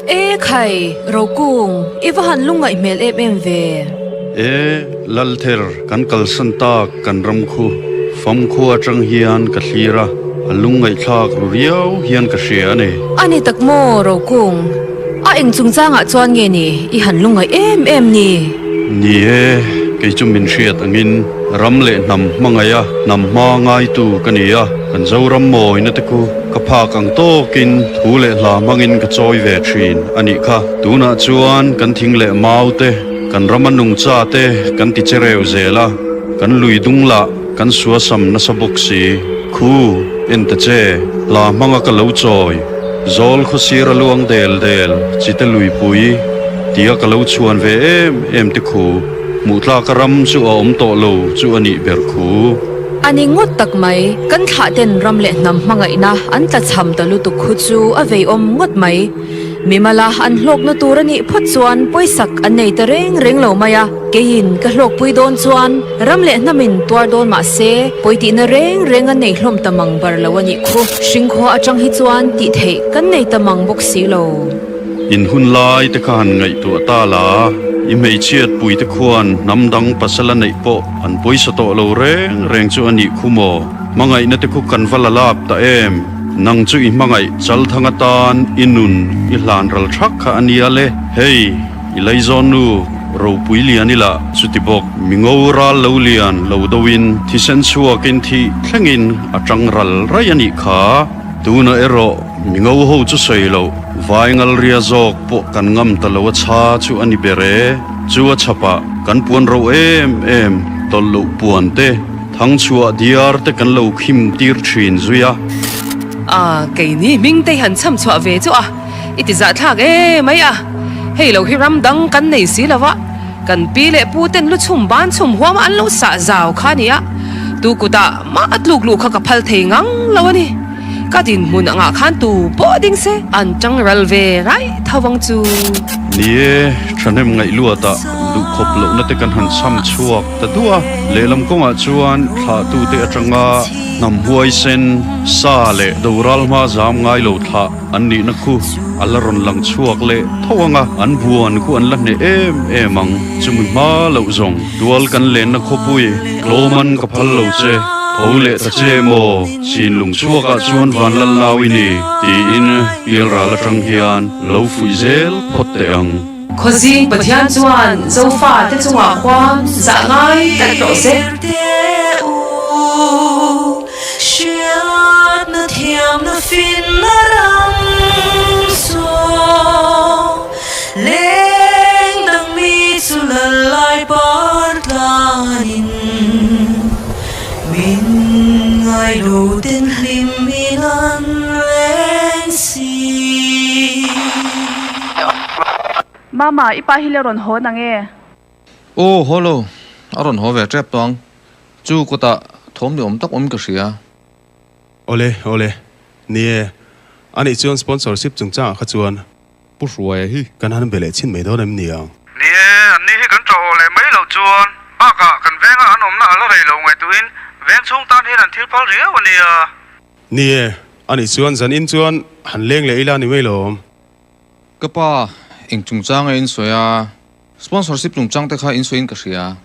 E khai, Rokung, i va han lungngaih hmel em em ve. E, Lalther, kan kalsan tak kan ram khu famkhua atang hian ka thlir a, a lungngaihthlak ru riau hian ka hria a ni. A ni tak maw, Rokung? A eng chungchangah chuan nge ni i han lungngaih em em ni? Ni e, kei chu min hriat angin ram leh hnam hmangaih a, hnam hma ngaitu ka ni a, kan Zoram mawina te khu ka phak ang tawkin thu leh hla hmangin ka chawi ve thin a nih kha. Tunah chuan kan thing leh mau te, kan rama nungcha te kan ti che reu zel a, kan lui dung lah kan suasam nasa bawk si. Khu, en ta che, hla hmanga ka lo chawi. Zawl khawsir a luang del del, chite luipui, tia ka lo chhuan ve em em te khu, hmuh tlaka ram chu a awm tawh lo chu a nih ber khu. A ni ngawt tak mai, kan thlah ten ram leh hnam hmangaihna an tla cham ta lutuk khu chu a veiawm ngawt mai. Mimala an hlawkna tur a nih phawt chuan pawisak an nei ta reng reng lo mai a, keiin ka hlawkpui dawn chuan ram leh hnamin tuar dawn mah se pawitihna reng reng an nei hlawm ta mang bar lo a nih khu. Hringkhua atang hi chuan tih theih kan nei ta mang bawk si lo. In hun lai te kha han ngaihtuah ta la, i hmeichhiat pui te khuan hnam dang pasal a neih pawh an pawisa tawh lo reng reng chu a nih khu maw? Hmangaihna te khu kan va la lap ta em? Nang chu i hmangaih chalthang atan i nun i hlan ral thak kha a nia le. Hei, i laizawn nu ropui lian ila chuti bawk. Mi ngo ral lo lian lo doin thisen chhuakin thih thlengin a tang ral raih a nih kha. Tunah erawh mi ngo ho chu sawi loh, vai ngal ria zawk pawh kan ngam ta lo a chha chu a ni ber e. Chu a chhapah kan puan ro em em tawlh loh puan te, Thangchhuah diar te kan lo khim tir thin zui a. A, keini hming te hi han chham chhuah ve chu a, i ti zahthlak e mai a. Hei lo hi ram dang kan nei si lo a, kan pi leh pu ten lu chhum ban chhum huam a an lo sah zau kha a ni a, tu kutah mah a tluk luh kha ka phal thei ngang lo a ni. Ka dinhmun angah khan tu pawh ding se an tang ral ve raih tho ang chu. Ni e, thahnem ngaih luatah duhkhawp lohna te kan han chham chhuak. Ta duh a, lehlam kawngah chuan thlahtute atanga hnam huaisen, sa leh doral hma zam ngai lo thlah an nihna khu a la rawn lang chhuak leh tho ang a, an buan khu an la hneh em em ang. Chumi hma loh zawng tual kan lenna khawpui tlawman ka phal lo che, tho leh ta che maw, chinlung chhuakah chuan vanlal nau i ni, tiin pialral atang hian lo fuih zel phawt teh ang. Khawzing Pathian chuan Zofa te chungah khuan zah ngai tlat rawh se. Mama, i pa hi le rawn haw nang e? Aw, haw lo. A rawn haw ve tep tawh ang. Chu kawtah thawm ni awm tak awm ka hria. Awle, awle. Ni e. Anih chuan sponsorship chungchangah kha chuan. Pu Hruaia hi. Kan han be leh chhin mai dawn em ni ang? Ni e, anni hi kan tawh aw leh mai loh chuan bakah kan venga an awmna a la rei lo ngaihtuhin veng chhung tan hian an thil phal riau a nia. Ni e, anih chuan zanin chuan han leng leh ila ni mai lawm. Ka pa, eng chungchang a insawi a, sponsorship chungchang te kha insawiin ka hria.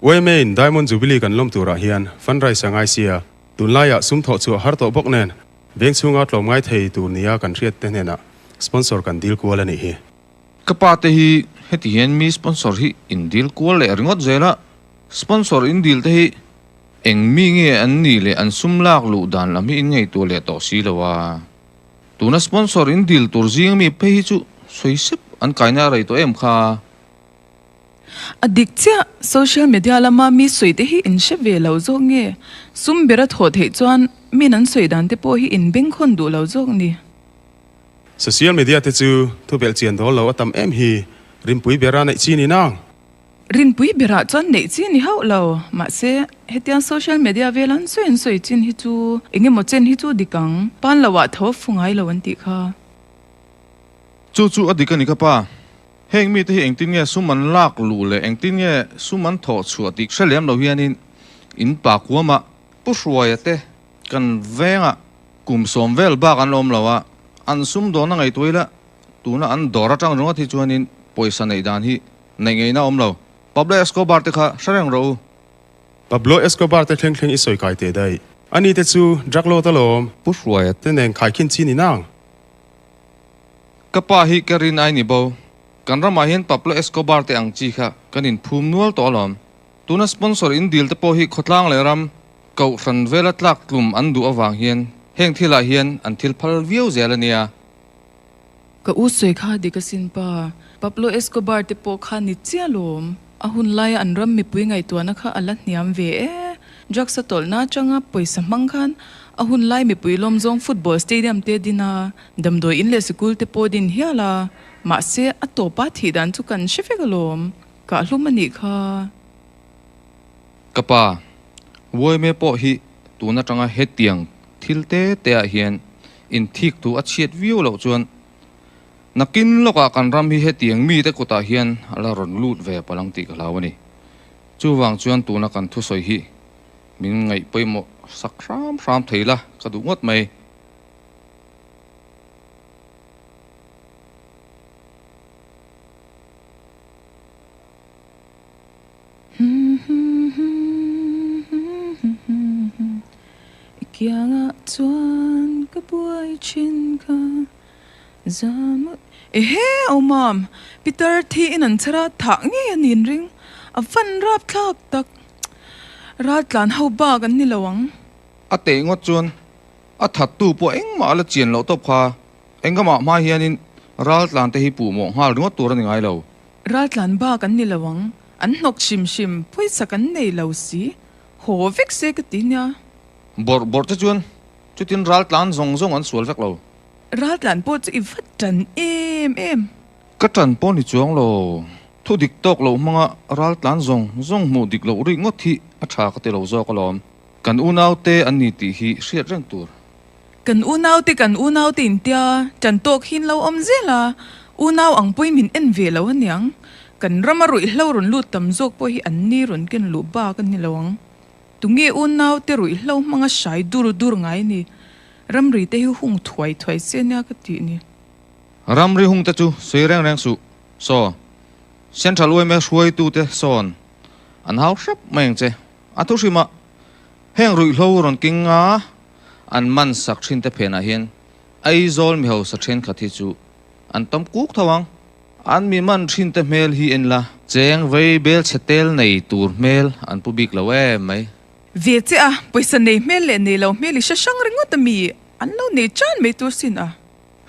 Yma in Diamond Jubilee kan lawm turah hian fundraise a ngai sia, tunlaiah sum thawh chhuah har tawh bawk nen veng chhunga tlawm ngai thei tur nia kan hriat te hnenah sponsor kan dil kual a nih hi. Ka pa te hi heti hian mi sponsor hi in dil kual leh ringawt zel a, sponsor in dil te hi eng mi nge an nih leh an sum lak luh dan lam hi in ngaihtuah leh tawh si lo a. Tuna sponsor in dil tur zing mi phei hi chu sawi sep an kaina a rei tawh em kha. A dik chiah, social media lama mi sawi te hi in hre ve lo zawk nge? Sum bera thawh theih chuan min an sawi dan te pawh hi in bengkhawn duh lo zawk ni. Social media te chu thu belh chian dawl lo a tam em hi, rinpui bera neih chi ni nang. Rinpui berah chuan neih chi ni hauh lo, mahse hetiang social media vel an sawi an sawi chin hi chu eng emaw chen hi chu dik ang, pan lo ah tho a fu ngai lo an tih kha. Chu chu a dik a ni ka pa, heng mite hi engtin nge sum an lak luh leh engtin nge sum an thawh chhuah tih hre lem lo hianin in pa kuamah. Pu Hruaia te kan vengah kum sawm vel bak an la awm lo a, an sumdawn a ngaihtuah ila tuna an dawr atang ringawt hi chuanin pawisa neih dan hi neih ngeihna a awm lo. Pablo Escobar te kha hre reng rawh u. Pablo Escobar te thleng thleng i sawi kai teh daih. Ani te chu drug lord alawm. Pu Hruaia te nen khaikhin chi ni nang. Ka pa hi ka rin ai ni bo. Kan ramah hian Pablo Escobar te ang chi kha kan inphum nual tawh alawm. Tuna sponsor in dil te pawh hi khawtlang leh ram kohhran vela tlak tlum an duh avang hian heng thilah hian an thil phal viau zel a nia. Ka u sawi kha dik asin pa. Pablo Escobar te pawh kha ni chiah lawm. A hun laia an ram mipui ngaihtuahna kha a la hniam ve e. Drugs a tawlhna atanga pawisa hmang khan a hun lai mipui lawm zawng football stadium te din a, damdawi in leh sikul te pawh din hial a. Mahse a tawpa thih dan chu kan hre vek alawm. Kah hlum a nih kha. Ka pa, Uaime pawh hi tun atanga hetiang thil te te ah hian inthik thu a chhiat viau loh chuan nakin lawkah kan ram hi hetiang mite kutah hian a la rawn lut ve palang tih ka hlau a ni. Chuvang chuan tuna kan thusawi hi min ngaih pawimawh sak hram hram thei la ka duh ngawt mai. I kiangah chuan ka buai thin kha zam Ehe aw mam, Peter thi in an chhar a, thah ngei a niin ring, a van rap thlak tak, ral tlan ho bak an ni lo ang. A teh ngawt chuan a thattu pawh engmah a la chian loh tawp kha. Engamah hma hianin raltlan te hi puh mawh nghal ringawt tur a ni ngai lo. Raltlan bak an ni lo ang, an hnawk hrim hrim, pawisa kan nei lo si, haw vek se ka ti nia. Bawrh bawrh te chuan chutin raltlan zawng zawng an sual vek lo. Raltlan pawh chu i va tan em em. Ka tan pawh ni chuang lo, thu dik tawk loh hmanga raltlan zawng zawng hmuh dik loh rih ngawt hi a tha ka ti lo zawk alawm. Kan unaute an ni tih hi hriat reng tur. Kan unaute kan unaute intia ṭan tawk hi in lo awm zel a, unau ang pawhin min en ve lo aniang. Kan rama ruihhlo rawn lut tam zawk pawh hi an ni rawn ken luh bak a ni lo ang. Tunge unaute ruihhlo hmanga hrai dur dur ngai ni? Ramri te hi hung thuai thuai se ania ka tih ni. Ramri hung te chu sawi reng reng suh. Saw, Central yma hruaitute sawn an hau hrep mai ang che. A thu hrimah heng ruihhlo rawn king a, An man sak thin te phenah hian Aizawl mi hausa thenkhat hi chu an tam kuk tho ang. An mi man thin te hmel hi en la. Cheng vei bel chhe tel nei tur hmel an pu bik lo em mai. Ve che a, pawisa nei hmel leh nei lo hmel i hre hrang ringawt a mi an lo nei tan mai tur sin a.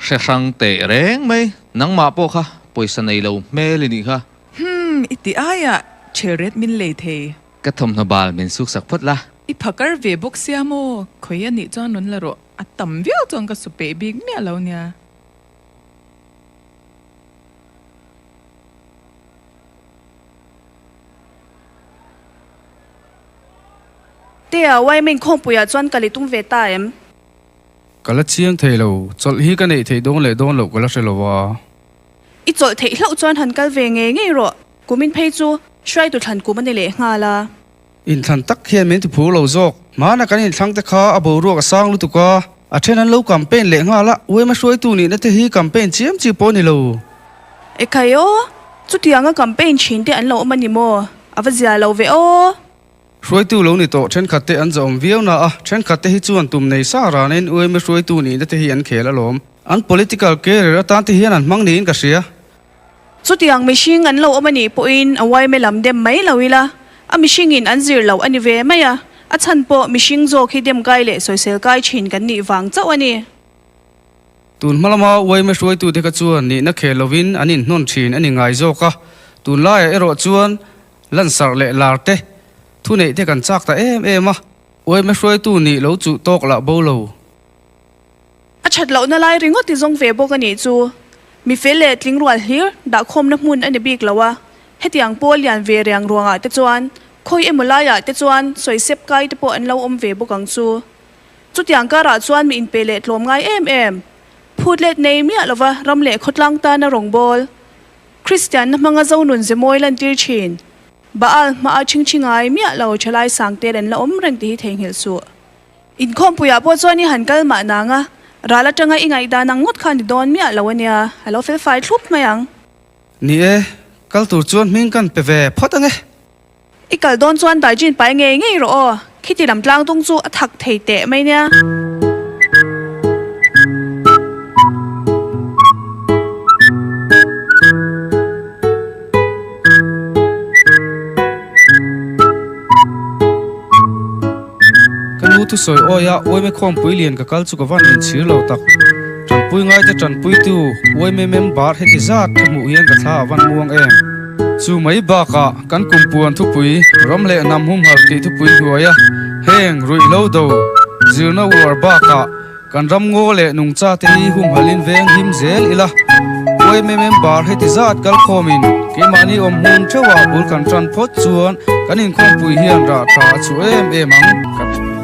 Hre hrang teh reng mai, nangmah pawh kha pawisa nei lo hmel i nih kha. Humm, i ti aiah chelret min lei thei. Ka thawmhnaw bal min suk sak phawt la. I phakar ve bawk sia maw? Khawi a nih chuan rawn la rawh. A tam viau chuan ka su peih bik miah lo nia. Tea, Wyoming khawngpuiah chuan kal i tum ve ta em? Ka la chiang thei lo, chawlh hi ka neih theih dawn leh dawn loh ka la hre lo a. I chawlh theih hlauh chuan han kal ve ngei ngei rawh. Kumin phei chu hruaitu thlan kum a ni leh nghal a. Inthlan tak hian min ti phur lo zawk. Hmana kan inthlang te kha a boruak a sang lutuk a, a then an lo campaign leh nghal a, uaima hruaitu nihna te hi campaign chiam chi pawh a ni lo. Ekhai aw, chutianga campaign thin te an lo awm a ni maw? A va zia lo ve aw. Hruaitu lo ni tawh thenkhat te an zawm viau na a, thenkhat te hi chuan tum nei sa ranin uaima hruaitu nihna te hi an khel alawm. An political career atan te hian an hmang niin ka hria. Chutiang mihring an lo awm a nih pawhin a uaime lam dem mai lo ila, a mihringin an zir loh a ni ve mai a, a chhan pawh mihring zawk hi dem kai leh sawisel kai thin kan nih vang chauh a ni. Tun hma lama uaime hruaitute kha chuan nihna khel lovin an inhnawn thin a ni ngai zawk a, tunlaiah erawh chuan lansarh leh lar te, thuneih te kan chak ta em em a, uaime hruaitu nih lo chuh tawk lah bo lo. A that lohna lai ringawt i zawng ve bawk a nih chu. Mi fel leh tling rual hlir dahkhawmna hmun a ni bik lo a, hetiang pawl lian ve riang ruangah te chuan khawi emaw laiah te chuan sawisep kai te pawh an lo awm ve bawk ang chu. Chutiang karah chuan mi inpe leh tlawm ngai em em, phut let nei miah lova ram leh khawtlang tana rawngbâwl, Kristianna hmanga zonun ze mawi lantir thin. Baal hmaa chhingchhi ngai miah lo thalai sang tel an la awm reng tih hi theihnghilh suh. Inkhawmpuiah pawh chuan i han kal mah nang a, ral atanga i ngaihdan ang ngawt kha ni dawn miah lo a nia, a lo fel fai thlup mai ang. Ni e, kal tur chuan hming kan pe ve phawt ang e. I kal dawn chuan daijin pai ngei ngei rawh aw, khiti lam tlang tung chu a thak thei teh mai nia. Ka nu thusawi awi a Uaime khawmpui lian ka kal chu ka van inchhir lo tak. Tanpui ngaite tanpuitu Uaime member heti zat ka hmuh hian ka thla a van muang em. Chu mai bakah kan kumpuan thupui ram leh hnam humhalh tih thupui hnuai a heng ruihhlo do zirna uar bakah Kan ram ngaw leh nungcha te hi humhalhin veng him zel ila, yma member heti zat kal khawmin keimahni awm hmun theuhah bul kan tan phawt chuan kan inkhawmpui hian rah tha a chhuah em em ang.